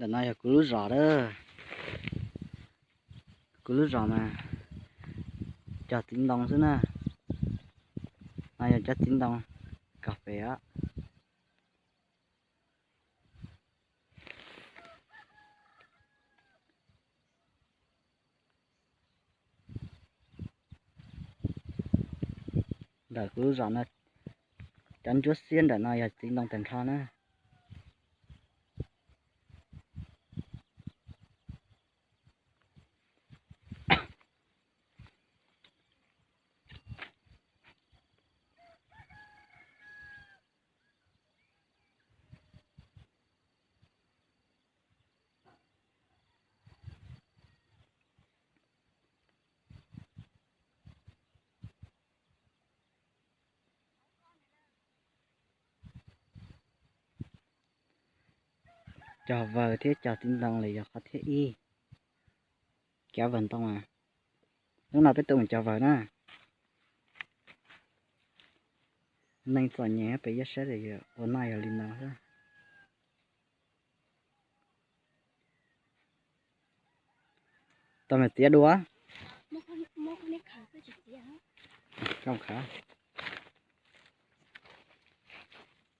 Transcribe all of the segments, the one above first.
Ntawm no yog kuv lub zos a, kuv lub zos mas cog txiv ntoo xwb na. No yog cov txiv ntoo kos pem os. Ntawm kuv lub zos no, cov ntsuab xiab ntawm no yog txiv ntoo tag nrho na. Cog vawg thiab cog txiv ntoo li yog qhov thib ib. Cov vawg ntoo a, hnub no peb tuaj mus cog vawg na. Neeg txom nyem peb yuav saib ua no yog li no xwb. Tau me txiav dua.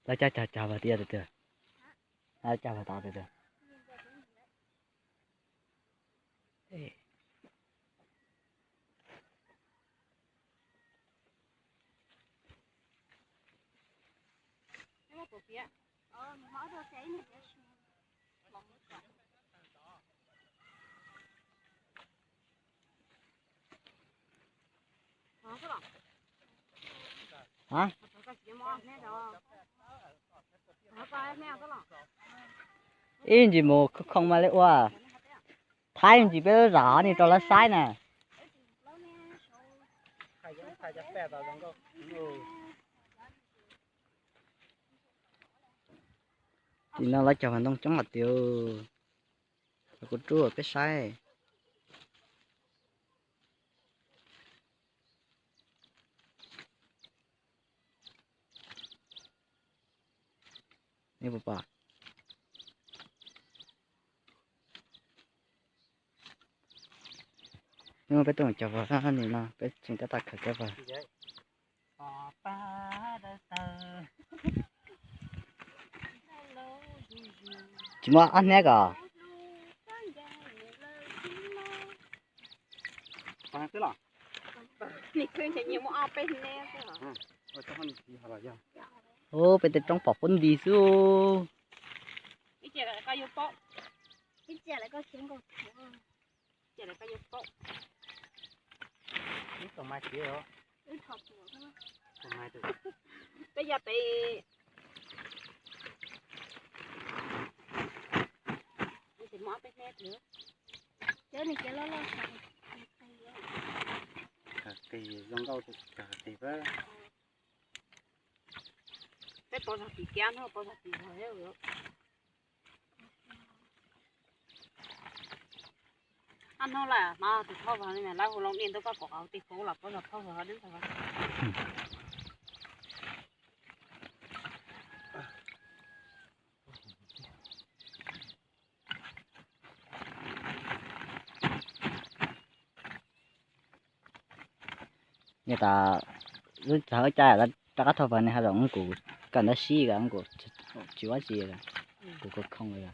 Lawv cog cog cog vawg tias tias, lawv cog vawg tas tias tias. Ib ntsis mus khoo mas li ua, thaib ntsis peb lub zos ni rau lawv saib na. Tim no lawv cog vawg ntoo coob hais tias, kuv rub peb saib. Neb puas pom? Hnub no peb tuaj mus cog vawg, nim no peb tseem tab tom khaws cov vawg. Tsis muaj ob hnab ko. Ub, peb tej roob pom puab nti xwb. Peb yog pem, qis zoo nkauj, qis peb, peb pov zog tim kiab no, pov zog tim zog. Ab, hnub lawm mas tus thauj vag li lawv hu loo niaj ntu koj kom qhov twg kuv los pov zog thauj vag deb ntag. Niag tas, lub txog ua cas lawv rov qab thauj vag ne, ha zam kuv kawm ntawv sib, kuv tsis ua tsi, kuv khoo khoo li.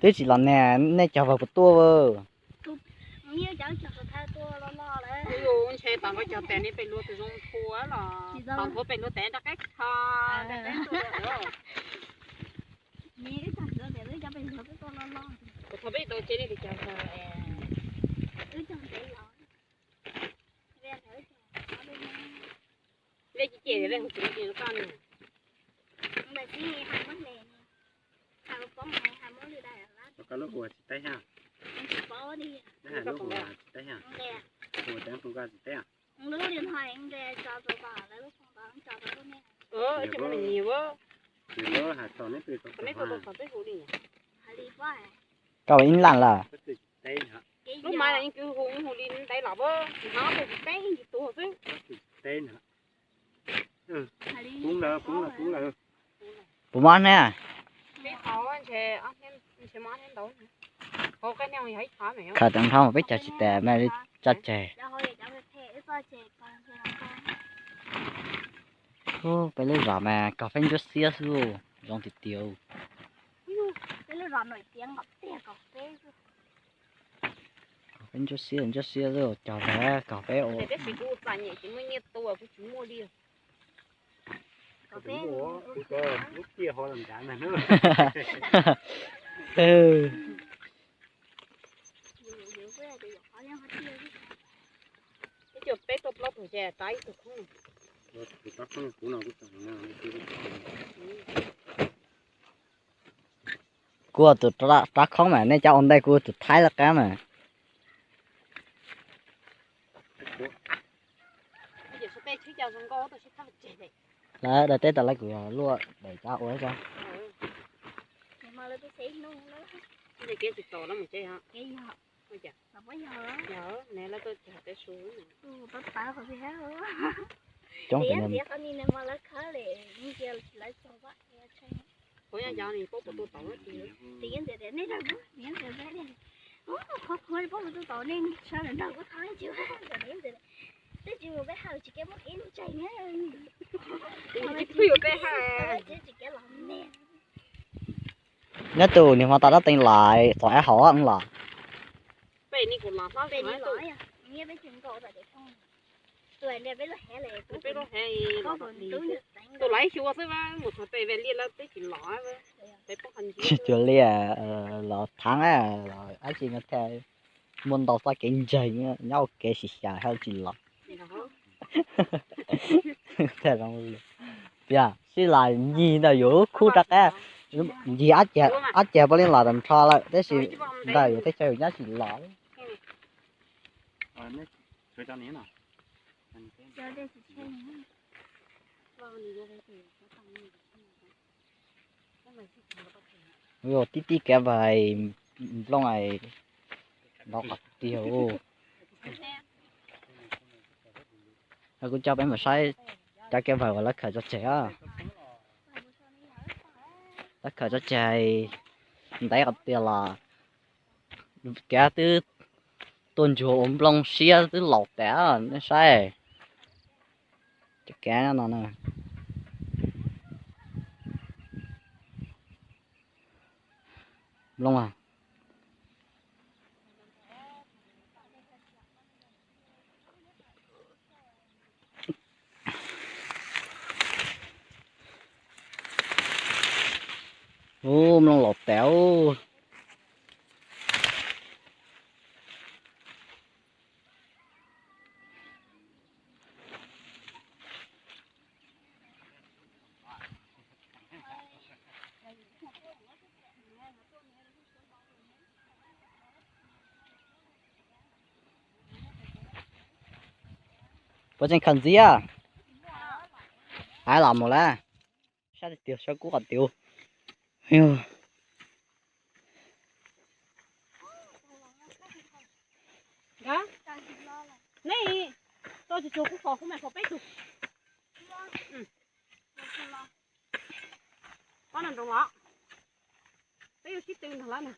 Twb tsis los ne, nej cog vawg puas tuaj? Ntshe tod nkawd cog tes ne, pem luag tus zoo nthua los, tod nthua pem luag tes rov qab kho. Kuv thov peb tau cia li tes cog vawg. Lej ci ces lej hu tsis lej ces koj ne. Koj lub ua tsis teb ha. Lub ua tsis teb ha. Ua teb hu koj tsis teb. Tsis muaj neeg nyiag. Koj ua ib laj lawm. Lub mas yeej kws hu hu li ntawd los, hnov tus tsis teb yeej tsis tuag xwb. Puas mob ne? Khaws tau nrho mas peb cog tsis tes mas li tso tseg. Peb lub zos mas kog peb ntsuab xiab xwb, zoo tiag tiag. Kog peb ntsuab xiab ntsuab xiab xwb, cog tes kog peb ua. Kuv tus rab khoob mas nej cov ua ntej, kuv tus thaib lawv qab mas. Lawv daim teb tas lawv kuj luaj daim cab ua tso. Coob ntxiv qhov ni nws mas lawv khawb li, ntsia lawv txog vaj. Twb tsis mus peb hawm tsis kev muab kev ntseeg ne. Twb tsis kev los ne. Nyob tus niag hmo tas dab teeg los txog ab hauv los. Peb ni kuv los hlob peb ni los, nyiab peb tsis nkaus tom tej thoob. Tus laiv xyuas xwb mus txog pem ves liaj lawv twb tsis los. Tsis cuag liaj los thaav los dab tsi no thiaj muaj ntau txoj kev ntseeg nyob ua kev xyam xyam hab tsis los. Tiag, sib lais ncig ntawm yus lub khub rov qab, ncig ob cag puav leej los tag nrho lawm tab sis ntawm yus teb chaws yus nyob tsis los. Tib tib kev vag nplooj ntau qhov tiag. Kuv coj peb mus saib cov kev vag uas lawv khawm tso tseg. Lawv khawm tso tseg ntev qhov tiag los kev twb tuaj ntsuag ua nplooj siab twb laus tas nej saib. Cov kev no na. Nplooj Ub, nplooj laus tas ub. Puas tseem khaws ntxiv? Hais los mus lawm. Sab tiag, sab kub qhov tiag. Nej tau tsuag tsuag kuv fos kuv mam fos peb tug. Ob no nroos los. Peb yuav sib tw ntag lawm na.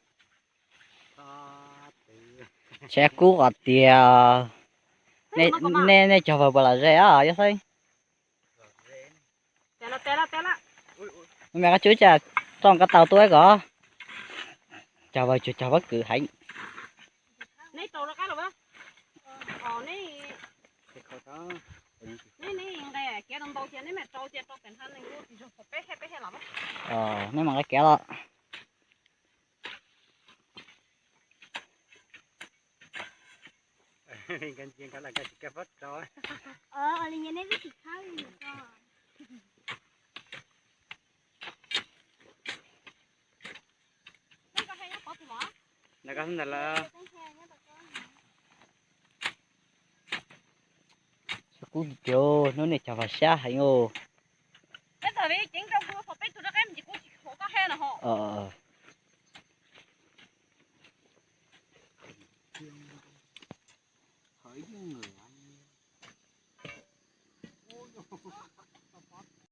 Sab kub qhov tiag. Nej, nej cog vawg puas lom zem os Yaj Xeeb? Mus me qab tsub cas tso nqa tau tuaj kom cog vawg tsuas cog pob kws heev. Nej mam nqa kev los. Sab kub tiag, hnub nej cog vawg sab heev os.